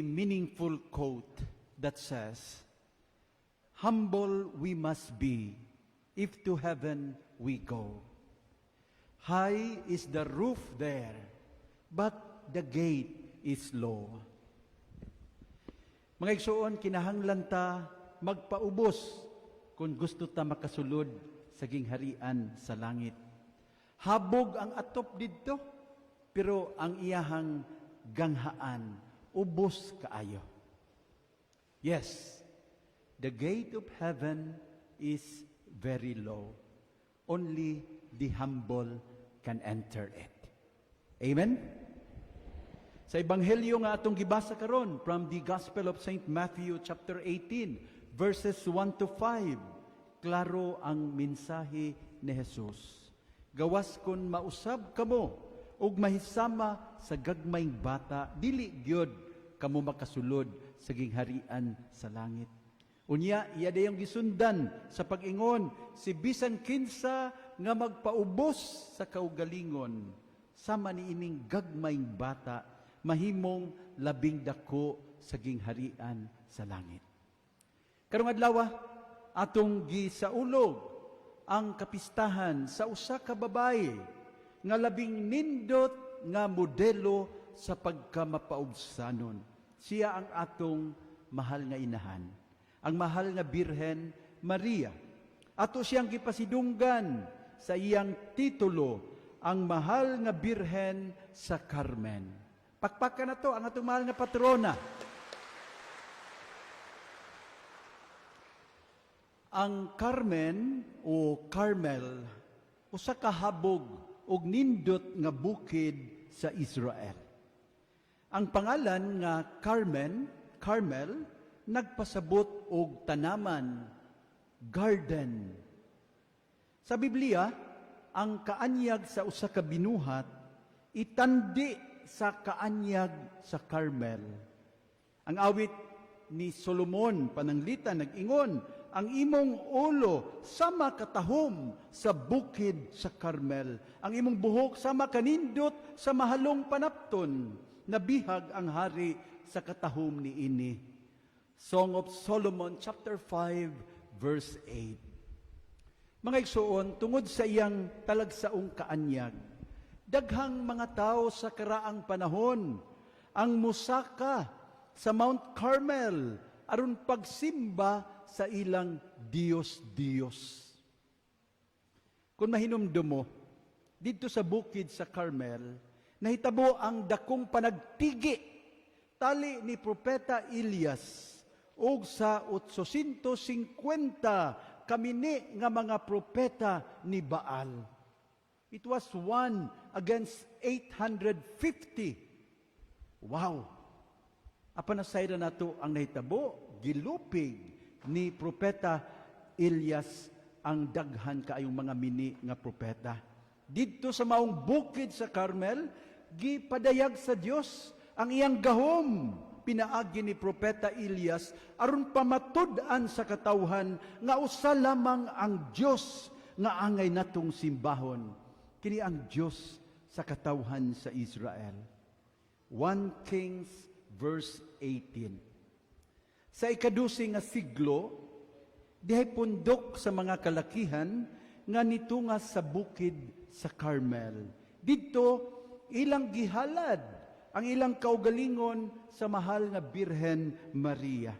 Meaningful quote that says, "Humble we must be if to heaven we go. High is the roof there, but the gate is low." Mga igsuon, kinahanglan ta magpaubos kung gusto ta makasulod sa gingharian sa langit. Habog ang atop didto, pero ang iyahang ganghaan ubos kaayo. Yes, the gate of heaven is very low. Only the humble can enter it. Amen? Sa ebanghelyo nga atong gibasa karon, from the Gospel of St. Matthew chapter 18 verses 1 to 5, klaro ang mensahe ni Jesus. Gawas kun mausab kamo ug mahisama sa gagmayng bata, dili gyud kamo makasulod sa gingharian sa langit. Unya, iya dayong gisundan sa pag-ingon, si bisan kinsa nga magpaubos sa kaugalingon, sama ni ining gagmayng bata, mahimong labing dako sa gingharian sa langit. Karong adlaw, atong gisaulog ang kapistahan sa usa ka babaye nga labing nindot nga modelo sa pagkamapaubsanon. Siya ang atong mahal nga inahan, ang mahal nga Birhen Maria. Ato siyang gipasidunggan sa iyang titulo, ang mahal nga Birhen sa Carmen. Pakpakan nato ang atong mahal nga patrona. Ang Carmen o Carmel, usa ka habog og nindot nga bukid sa Israel. Ang pangalan nga Carmen, Carmel, nagpasabot og tanaman, garden. Sa Biblia, ang kaanyag sa usa ka binuhat itandi sa kaanyag sa Carmel. Ang awit ni Solomon Pananglitan nag-ingon, "Ang imong ulo sama katahom sa bukid sa Carmel. Ang imong buhok sama kanindot sa mahalong panapton. Nabihag ang hari sa katahom ni ini." Song of Solomon chapter 5 verse 8. Mga igsuon, tungod sa iyang talagsaong kaanyag, daghang mga tao sa karaang panahon ang musaka sa Mount Carmel aron pagsimba sa ilang Diyos-Diyos. Kung mahinumdum mo, didto sa bukid sa Carmel, nahitabo ang dakong panagtigi tali ni Propeta Elias ug sa 850 kamini nga mga propeta ni Baal. It was one against 850. Wow! Apan nasayran nato ang nahitabo, gilupig ni Propeta Elias ang daghan kaayong mga mini nga propeta. Didto sa maong bukid sa Carmel, gipadayag sa Dios ang iyang gahom pinaagi ni Propeta Elias aron pamatud-an sa katawhan nga usa lamang ang Dios nga angay natong simbahon. Kini ang Dios sa katawhan sa Israel. 1 Kings verse 18. Sa ikadusi nga siglo, dihay pundok sa mga kalakihan nga nitunga sa bukid sa Carmel. Didto ilang gihalad ang ilang kaugalingon sa mahal nga Birhen Maria.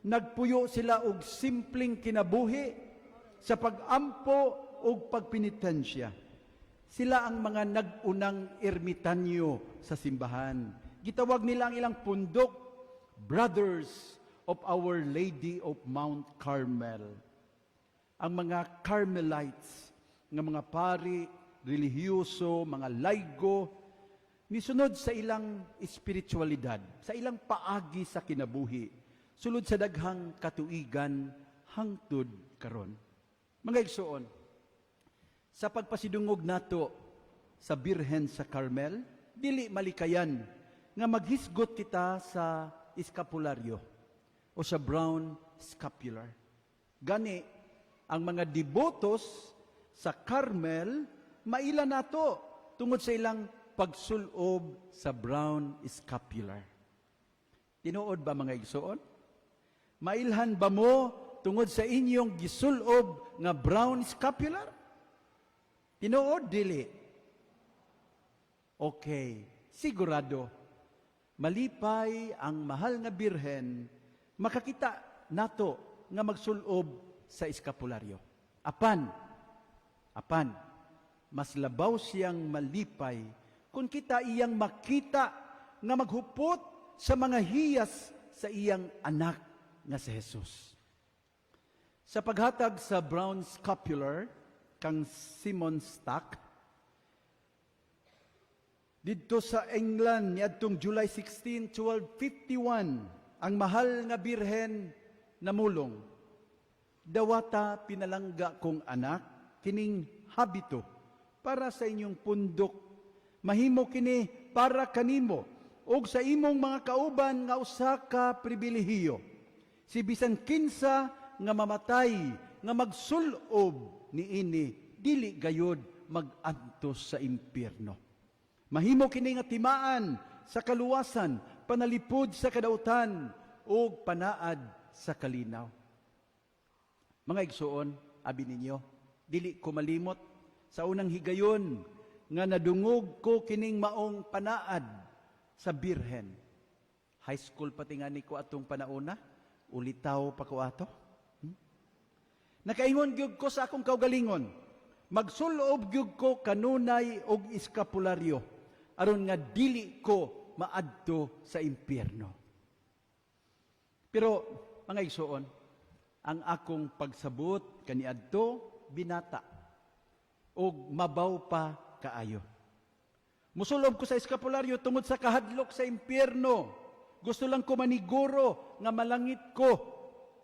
Nagpuyo sila og simpleng kinabuhi sa pag-ampo ug pagpenitensya. Sila ang mga nag-unang ermitanyo sa simbahan. Gitawag nila ang ilang pundok, Brothers of Our Lady of Mount Carmel. Ang mga Carmelites, nga mga pari, relihiyoso, mga laygo, nisunod sa ilang espiritualidad, sa ilang paagi sa kinabuhi, sulod sa daghang katuigan hangtod karon. Mga igsuon, sa pagpasidungog nato sa Birhen sa Carmel, dili malikayan nga maghisgot kita sa eskapularyo o sa brown scapular. Gani, ang mga debotos sa Carmel, maila nato tungod sa ilang pagsulob sa brown scapular. Tinuod ba, mga igsoon? Mailhan ba mo tungod sa inyong gisulob nga brown scapular? Tinuod, dili? Okay, sigurado. Malipay ang mahal nga Birhen makakita nato nga magsulob sa eskapularyo. Apan, apan, mas labaw siyang malipay kung kita iyang makita nga maghupot sa mga hiyas sa iyang anak nga si Jesus. Sa paghatag sa brown scapular kang Simon Stock didto sa England niadtong July 16, 1251, ang mahal nga Birhen namulong, "Dawata, pinalangga kong anak, kining habito para sa inyong pundok. Mahimo kini para kanimo ug sa imong mga kauban nga usa ka pribilehiyo. Si bisan kinsa nga mamatay nga magsulob niini, dili gayod mag-antos sa impyerno. Mahimo kini nga timaan sa kaluwasan, panalipod sa kadautan ug panaad sa kalinaw." Mga igsoon, abi ninyo, dili ko malimot sa unang higayon nga nadungog ko kining maong panaad sa Birhen. High school pa tingani ko atong panauna, ulitaw pa ko ato. Nakaingon gyud ko sa akong kaugalingon, magsulob gyud ko kanunay og eskapularyo aron nga dili ko maadto sa impyerno. Pero mga igsoon, ang akong pagsabot kaniadto binata og mabaw pa kaayo. Musulob ko sa eskapularyo tungod sa kahadlok sa impyerno. Gusto lang ko maniguro nga malangit ko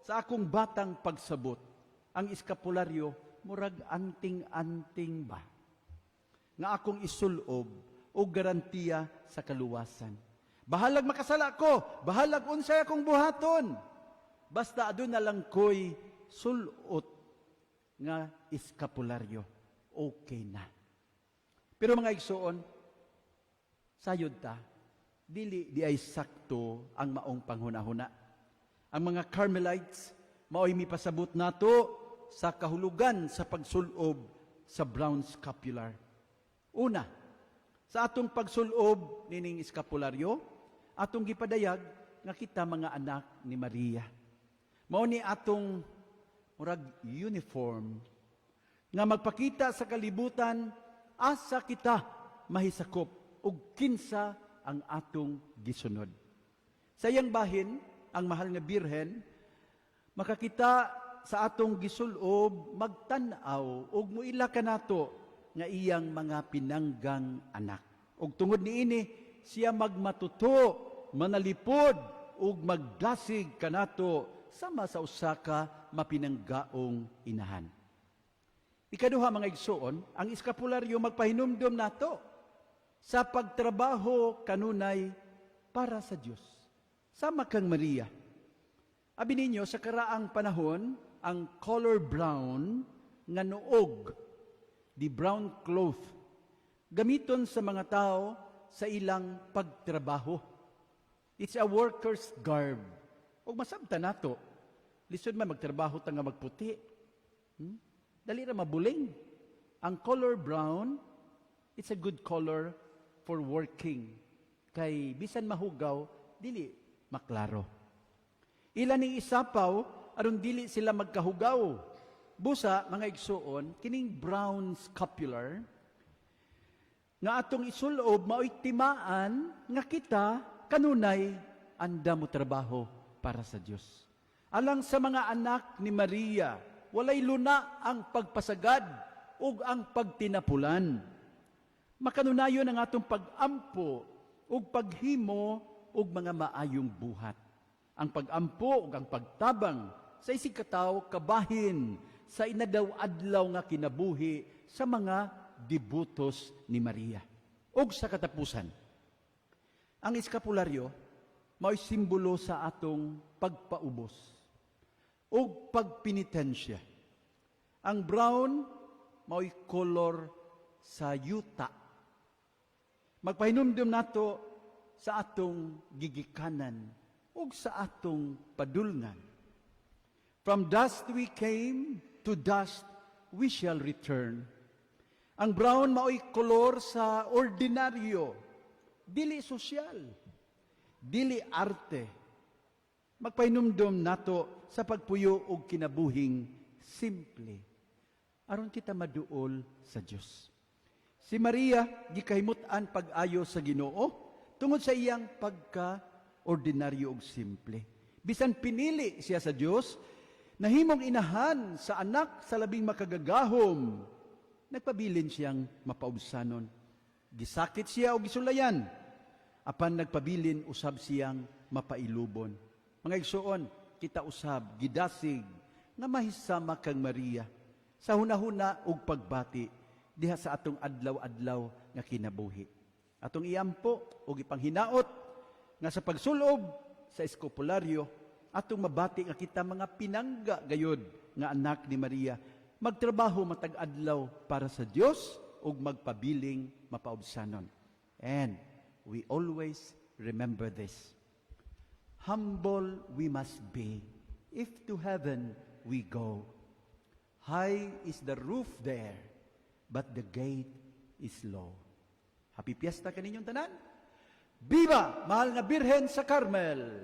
sa akong batang pagsabot. Ang eskapularyo, murag anting-anting ba nga akong isulob o garantiya sa kaluwasan. Bahalag makasala ko, bahalag unsay akong buhaton. Basta aduna lang ko'y sulot nga eskapularyo. Okay na. Pero mga igsoon, sayod ta, dili diay sakto ang maong panghunahuna. Ang mga Carmelites, mao'y mipasabot nato sa kahulugan sa pagsulob sa brown scapular. Una, sa atong pagsulob nining eskapularyo, atong gipadayag nga kita mga anak ni Maria. Mao ni atong murag uniform nga magpakita sa kalibutan asa kita mahisakop ug kinsa ang atong gisunod. Sa iyang bahin, ang mahal nga Birhen makakita sa atong gisulob, magtan-aw ug muila kanato nga iyang mga pinanggang anak. Ug tungod niini siya magmatuto, manalipod ug magdasig kanato sama sa usa ka mapinanggaong inahan. Ikaduha, mga igsoon, ang eskapularyo magpahinumdom nato sa pagtrabaho kanunay para sa Dios. Sama kang Maria. Abi ninyo, sa karaang panahon, ang color brown nga nuog, the brown cloth, gamiton sa mga tao sa ilang pagtrabaho. It's a worker's garb. Ug masabta nato, lisod man magtrabaho ta nga magputi. Dali ra mabuling. Ang color brown, it's a good color for working. Kay bisan mahugaw, dili maklaro. Ila ning isapaw aron dili sila magkahugaw. Busa, mga igsuon, kining brown scapular nga atong isulob mao'y timaan nga kita kanunay andam motrabaho para sa Dios. Alang sa mga anak ni Maria, walay luna ang pagpasagad ug ang pagtinapulan. Makanunayon ang atong pag-ampo ug paghimo og mga maayong buhat. Ang pag-ampo ug ang pagtabang sa isig katawo kabahin sa inadaw-adlaw nga kinabuhi sa mga debutos ni Maria. Ug sa katapusan, ang eskapularyo mao'y simbolo sa atong pagpaubos ug pagpenitensya. Ang brown mao'y color sa yuta. Magpahinumdum nato sa atong gigikanan ug sa atong padulngan. From dust we came, to dust we shall return. Ang brown maoy kolor sa ordinaryo, dili sosyal, dili arte. Magpahinumdom nato sa pagpuyo og kinabuhing simple aron kita maduol sa Dios. Si Maria gikahimut-an pag-ayo sa Ginoo tungod sa iyang pagka ordinaryo ug simple. Bisan pinili siya sa Dios, nahimong inahan sa anak sa Labing Makagagahom, nagpabilin siyang mapaubsanon. Gisakit siya o gisulayan, apan nagpabilin usab siyang mapailubon. Mga igsoon, kita usab gidasig nga mahisama kang Maria sa hunahuna ug pagbati diha sa atong adlaw-adlaw nga kinabuhi. Atong iampo ug ipanghinaot nga sa pagsulob sa eskupularyo, atong mabati nga kita mga pinangga gayod nga anak ni Maria, magtrabaho matag adlaw para sa Dios ug magpabiling mapaubsanon. And we always remember this. Humble we must be if to heaven we go. High is the roof there, but the gate is low. Happy Fiesta kaninyong tanan. Viva, mahal nga Birhen sa Carmel!